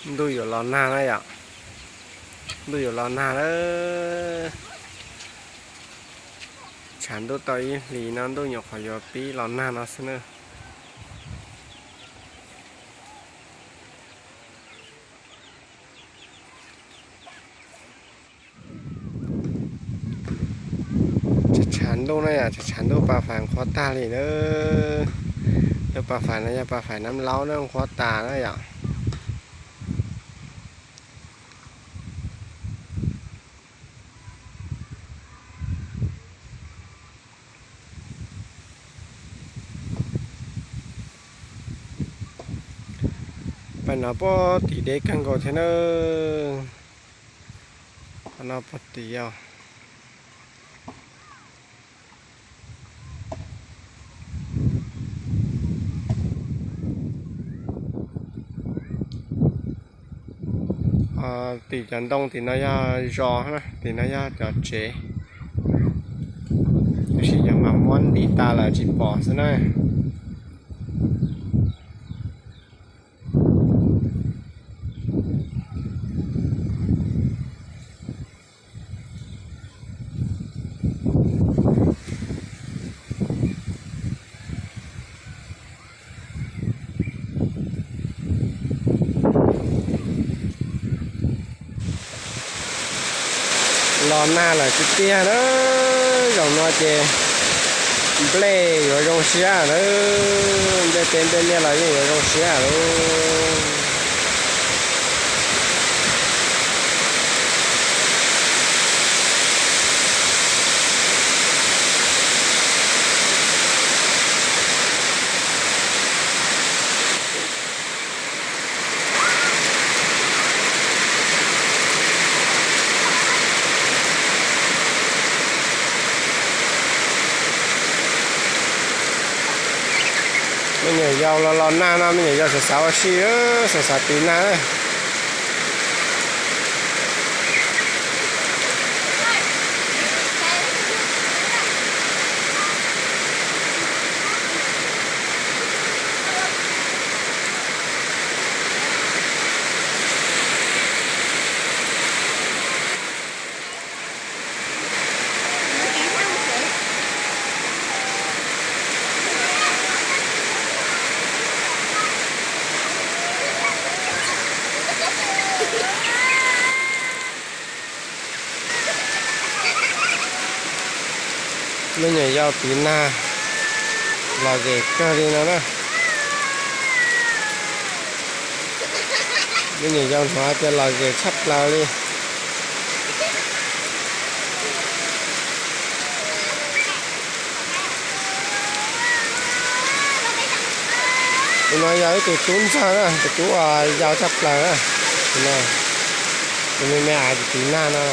Ntuj yuav los nag na yom. Ntuj yuav los nag lawm. Tshav ntuj tau ib hlis no ntuj nyuam qhuav yuav pib los nag no xwb na. Tshav ntuj na yom, tshav ntuj pas fais nqhuab tag li na. Lub pas fais no yog pas fais Nab Laub na, nqhuab tas na yom. Pas no puag tim deb kawg nkaus thiab na. Qhov no puag tim yau. Tim cov ntoo tim no yog zos, tim no yog cov tsev. Tab sis yog mas muab ntim tas lawm tsis pom xwb na. Los nag lawm tiag tiag na. Zaum no ces nplej yuav zoo siab na. Nplej teb nplej liaj los yeej yuav zoo siab lawm. Me nyuam yaus los los nag no me nyuam yaus xav xav ua si, xav xav tiv nag. Me nyuam yaus tiv nag lom zem kawg li no na. Me nyuam yaus hnov tias lom zem tshaj plaws li. Tus no yog ib tug tub ntxawg na, tus tub uas yau tshaj plaws na. Tus me me ais tiv nag no.